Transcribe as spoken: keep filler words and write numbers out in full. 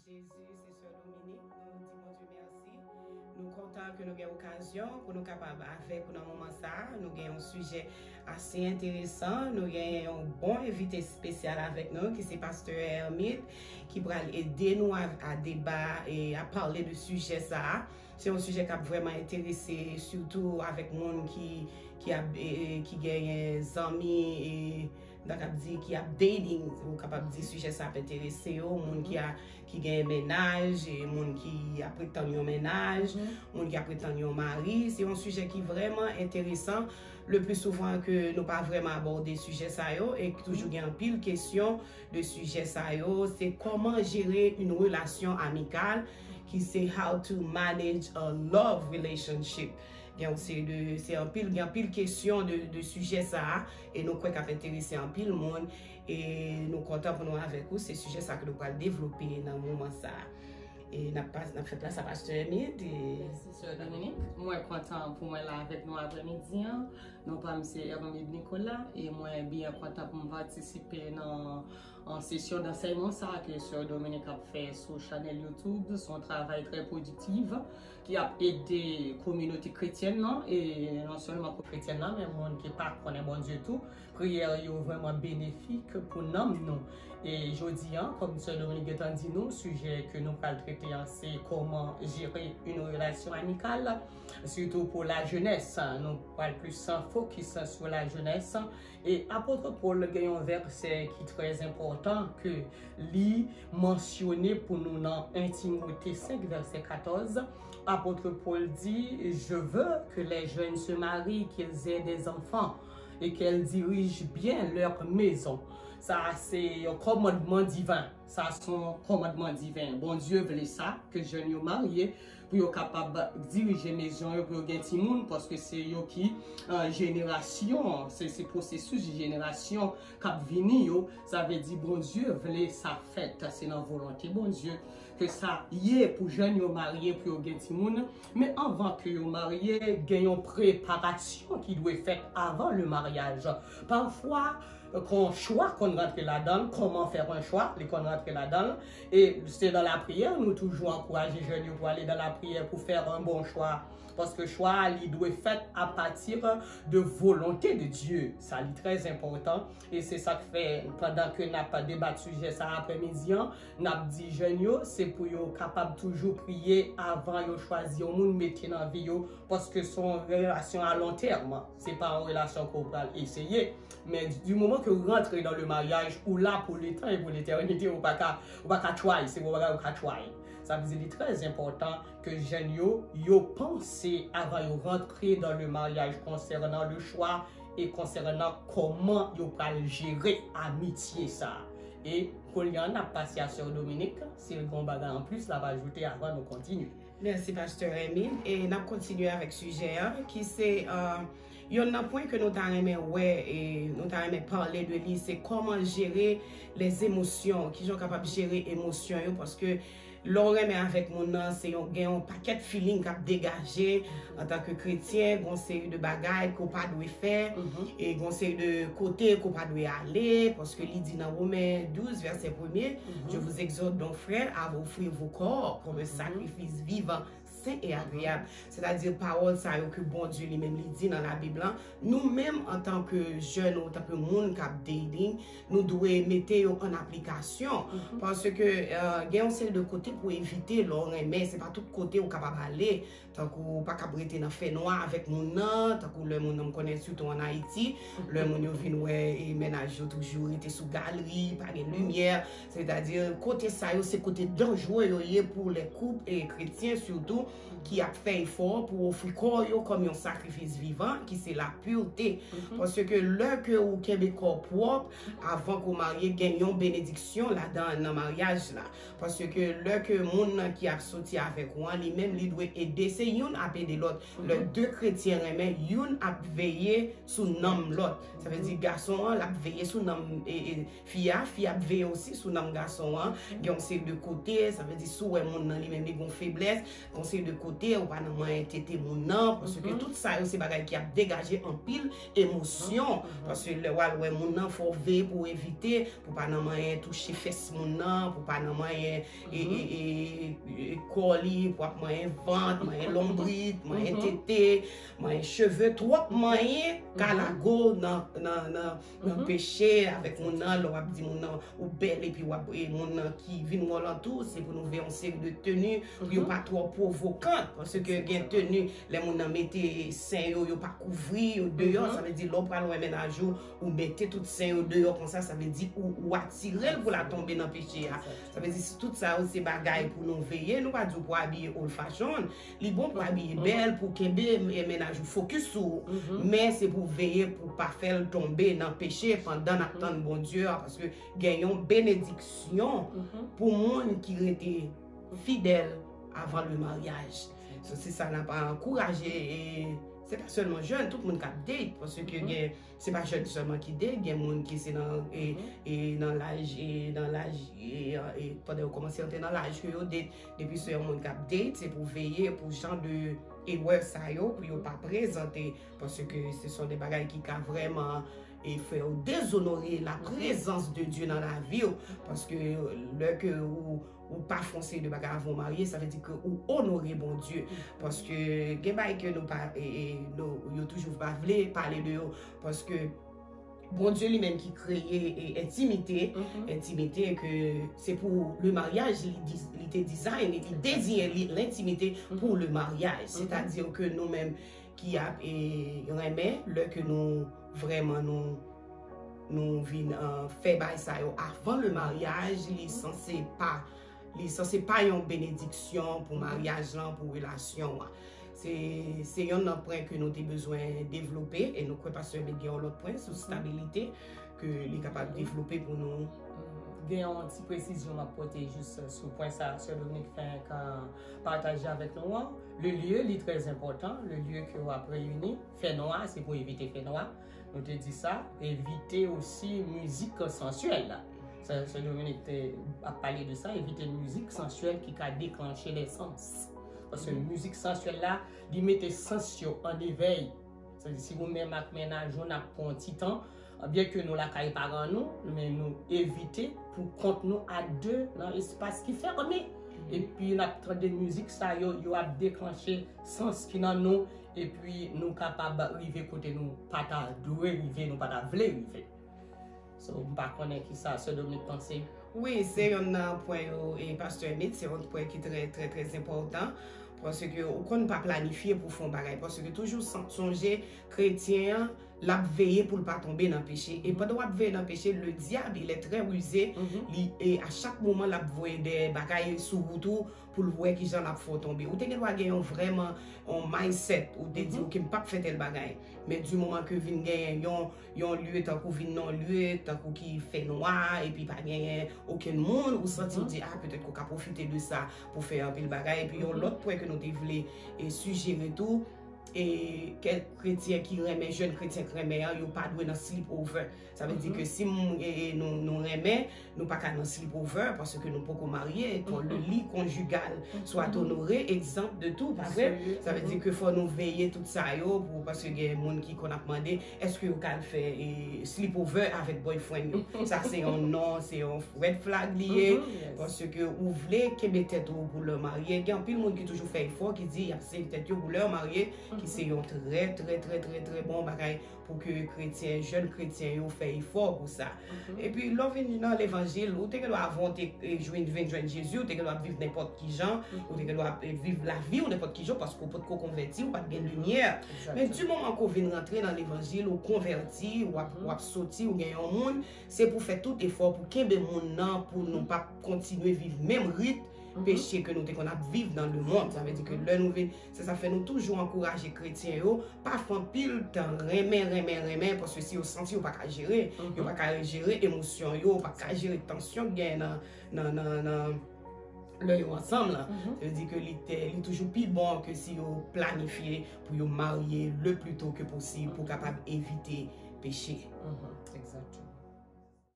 Jezi, se Sè Dominique, nou di Bondye mèsi. Nou kontan ke nou gen okazyon pou nou kapab avèk ou nan moman sa a. Nou gen yon sijè ase enteresan. Nou gen yon bon envite espesyal avèk nou, ki se Pastè Hermide, ki pral ede nou a, a deba e a pale de sijè sa a. Se yon sijè k ap vrèman enterese, sitou avèk moun ki, ki ap, e, e, ki genyen zanmi, e, m ta kab di ki ap dating, ou kapab di sijè sa ap enterese yo, moun ki a, ki genyen mennaj, e moun ki ap ret tann yon mennaj, moun ki ap ret tann yon mari. Se yon sijè ki vrèman enteresan. Le pli souvan ke nou pa vrèman abòde sijè sa yo, e ki toujou gen anpil kesyon de sijè sa yo, se kòman jere yon relasyon amikal, ki se how to manage a love relationship. Gen yon seri de, se anpil, gen anpil kesyon de, de sijè sa a, e nou kwè k ap enterese anpil moun, e nou kontan pou nou avèk ou, se sijè sa ke nou pral devlope nan moman sa a. E n ap pas, n ap fè plas a Pastè Hermide, e Mèsi, Sè Dominique. Mwen kontan pou mwen la avèk nou aprèmidi an. Non pa m se Hermide Nicolas, e mwen byen kontan pou m patisipe nan, an sesyon dansèyman sa a ke Sè Dominique ap fè sou chanèl YouTube. Se yon travay trè pwodiktif ki ap ede kominote kretyèn nan, e non sèlman kretyèn nan, men moun ki pa konnen Bondye tou. Priyè yo vrèman benefik pou nanm nou. E jodi a, kòm Sè Dominique gentan di nou, sijè ke nou pral trete an, se kòman jere yon relasyon amikal, sitou pou lajenès. Nou pral plis fokis sou lajenès. E Apot Pòl gen yon vèsè ki trè enpòtan ke li mansyone pou nou nan en Timote senk, vèsè katòz. Apot Pòl di, Je veux que les jeunes se marient, qu'ils aient des enfants et qu'elles dirigent bien leur maison. Sa se yon kòmandman diven. Sa se yon kòmandman diven. Bondye vle sa, ke jèn yo marye, pou yo kapab dirije mezon yo, pou yo gen timoun, paske se yo ki, euh, jenerasyon, se, se pwosesis jenerasyon k ap vini yo. Sa vle di Bondye vle sa fèt. Se nan volonte Bondye ke sa ye pou jèn yo marye, pou yo gen timoun. Men anvan ke yo marye, gen yon preparasyon ki dwe fèt avan le maryaj. Pafwa, kon chwa konn rantre ladan l, comment faire un choix, li konn rantre ladan l. E se nan lapriyè, nou toujou ankouraje jèn yo pou ale nan lapriyè pou fè un bon choix. Paske chwa a, li dwe fèt à partir de volonté de Dieu. Sa, li trè enpòtan. E se sa k fè, pandan ke n ap debat sijè sa aprèmidi an, n ap di jèn yo, se pou yo kapab toujou priye avan yo chwazi yon moun mete nan vi yo, paske se yon relasyon a lon tèm. Se pa yon relasyon ke w pral eseye. Men di moman ke w rantre dans le mariage, ou la pour le temps et pour l'éternité, ou pa ka, ou pa ka try, se yon bagay ou ka try. Sa vle di li trè enpòtan ke jèn yo, yo panse avan yo rantre dans le mariage konsènan le chwa e konsènan kòman yo pral jere amitye sa. E kounye a, n ap pase a Sè Dominique, si l gen yon bagay anplis, l ap ajoute avan nou kontinye. Mèsi, Pastè Hermide. E n ap kontinye avèk sijè a, ki se, euh, yonn nan pwen ke nou ta renmen wè, e nou ta renmen pale de li, se kòman jere les émotions, kijan w kapab jere emosyon yo, paske lè w renmen avèk moun nan, se yon, gen yon pakèt feeling k ap degaje antanke kretyen, gon seri de bagay ke w pa dwe fè, e gon seri de kote ke w pa dwe ale, paske li di nan Women douz, vèsè premye, Je vous exhorte donc, frères, à offrir vos corps comme un sacrifice vivant, saint et agréable. Sètadi pawòl sa yo ke Bondye li menm li di nan Labib lan, nou menm antanke jèn, antanke moun k ap dating, nou dwe mete yo an aplikasyon. Paske, euh, gen yon seri de kote pou evite lè w renmen, se pa tout kote ou kapab ale. Tankou ou pa kab rete nan fènwa avèk moun nan, tankou lè moun nan, m konnen sitou ann Ayiti, lè moun yo vin wè, e, mennaj yo toujou rete sou galri, pa gen limyè. Sètadi, kote sa yo, se kote danjre yo ye pou lè koup, e kretyen sitou, ki ap fè efò pou ofri kò yo kòm yon sakrifis vivan, ki se la pureté. Paske lè ke ou kenbe kò w pwòp, avan ke w marye, gen yon benediksyon ladan, nan maryaj la. Paske lè ke moun nan ki ap soti avèk ou an, li menm, li dwe ede, se youn ap ede lòt. Lè de kretyen renmen, youn ap veye sou nanm lòt. Sa vle di gason an, l ap veye sou nanm, e, e, fi a, fi a ap veye osi sou nanm gason an. Gen yon seri de kote, sa vle di si w wè moun nan li menm li gon feblès, gon seri de kote, ou pa nan manyen tete moun nan, paske tout sa yo se bagay ki ap degaje anpil emosyon. Paske lè w al wè moun nan, fò w veye pou w evite, pou w pa nan manyen touche fès moun nan, pou w pa nan manyen e, e, e, e, kò li, pou w ap manyen vant, manyen lonbrit, manyen tete, manyen cheve, twòp manyen ka lage w nan, nan, nan, nan peche avèk moun nan, lè w ap di moun nan ou bèl epi w ap, e, moun nan ki vin wè w lantou, se pou nou veye yon seri de teni pou yo pa twò pwovokant, paske gen teni lè moun nan mete sen yo, yo pa kouvri yo deyò, sa vle di lè w pral wè mennaj ou, ou mete tout sen yo deyò konsa, sa vle di ou, ou atire l pou l al tonbe nan peche a. Sa vle di si tout sa yo se bagay pou nou veye, nou pa di w pou abiye old fashion, li bon pou abiye bèl, pou kenbe, e, mennaj ou fokis sou ou, men se pou veye pou pa fè l tonbe nan peche pandan n ap tann Bondye a, paske gen yon benediksyon pou moun ki rete fidèl avan le maryaj. So, se sa n ap ankouraje, e se pa sèlman jèn, tout moun k ap date, paske gen, se pa jèn sèlman ki date, gen moun ki se nan, e, e nan laj, e nan laj, e, e pandan yo kòmanse antre nan laj ke yo date, depi se yon moun k ap date, se pou veye pou jan de erè sa yo, pou yo pa prezante, paske se son de bagay ki ka vrèman e fè w dezonore la prezans de Dye nan lavi w, paske lè ke ou, ou pa fè yon seri de bagay avan w marye, sa vle di ke ou onore Bondye, paske gen bagay ke nou pa, e, e, nou, yo toujou pa vle pale de yo, paske Bondye li menm ki kreye, e, entimite, entimite ke se pou le maryaj, li, di- li te design, li deziyen li, lentimite pou le maryaj, sètadi ke nou menm ki ap, e, renmen lè ke nou vrèman nou, nou vin, e, fè bagay sa yo avan le maryaj, li sanse pa, li sanse pa yon benediksyon pou maryaj lan, pou relasyon an. Se, se yonn nan pwen ke nou te bezwen devlope, e nou kwè pastè Emile gen yon lòt pwen sou stabilite ke li kapab devlope pou nou. Gen yon ti presizyon m ap pote jis sou pwen sa sè Dominique fenk pataje avèk nou an. Le lye, li trè enpòtan. Le lye ke w ap reyini. Fènwa, se pou evite fènwa. Nou te di sa. Evite osi mizik sansyèl la. Sè, sè Dominique te ap pale de sa. Evite mizik sansyèl ki ka deklanche lè sans. Paske mizik sansyèl la, li mete sans yo an evèy. Sa vle di, si ou menm ak mennaj ou n ap pran yon ti tan, byen ke nou lakay paran nou, men nou evite pou kont nou a de nan espas ki fèmen. Epi n ap tande mizik sa yo, yo ap deklanche sans ki nan nou, epi nou kapab rive kote nou pa ta dwe rive, nou pa ta vle rive. So, m pa konnen kisa sè Dominique panse. Wi, se yonn nan pwen yo, e pastè Emile, se yon pwen ki trè, trè, trè enpòtan. Paske ou konn pa planifye pou fè yon bagay. Paske toujou son- sonje, kretyen an, l ap veye pou l pa tonbe nan peche. E pandan w ap veye nan peche, le diable, il est très rusé, li, e a chak moman, l ap voye de bagay sou wout ou pou l wè kijan l ap fè w tonbe. Ou te gen dwa gen yon vrèman, yon mindset, ou te di, ok, m p ap fè tèl bagay. Men di moman ke vin genyen yon, yon lye, tankou vin nan yon lye, tankou ki fè nwa, epi pa genyen okenn moun, ou santi, ou di, a, petèt ke w ka pwofite de sa pou fè anpil bagay. Epi yon lòt pwen ke nou te vle, e, sijere tou, e, kèk kretyen ki renmen, jèn kretyen ki renmen an, yo pa dwe nan sleep over. Sa vle di ke si m, e, e, nou, nou renmen, nou pa ka nan sleep over paske nou poko marye. Fò le lit conjugal soit honoré, egzanp de tou, pa vre? Sa vle di ke fò nou veye tout sa yo, pou, paske gen moun ki konn ap mande, èske yo ka al fè, e, sleep over avèk boyfriend yo? Sa se yon non, se yon red flag li ye, paske ou vle kenbe tèt ou pou lè w marye. Gen anpil moun ki toujou fè efò, ki di y ap save tèt yo pou lè yo marye, ki se yon trè, trè, trè, trè, trè bon bagay pou ke kretyen, jèn kretyen yo fè efò pou sa. Epi, lè w vin nan levanjil, ou te gen dwa, avan w te, e, jwenn, vin jwenn Jezi, ou te gen dwa ap viv nenpòt ki jan, ou te gen dwa ap, e, viv lavi w nenpòt ki jan, paske w potko konvèti, ou pa t gen limyè. Men di moman ke w vin rantre nan levanjil, ou konvèti, w ap, w ap soti, ou gen yon moun, se pou fè tout efò pou kenbe moun nan, pou nou pa kontinye viv menm rit peche ke nou te konn ap viv nan lemonn. Sa vle di ke lè nou vin, se sa fè nou toujou ankouraje kretyen yo, pa fè anpil tan renmen, renmen, renmen, paske si yo santi yo pa ka jere, yo pa ka jere emosyon yo, yo pa ka jere tansyon k genyen nan, nan, nan, nan, lè yo ansanm lan. Sa vle di ke li te, li toujou pi bon ke si yo planifye pou yo marye le plus tôt que possible pou kapab evite peche. Egzakteman.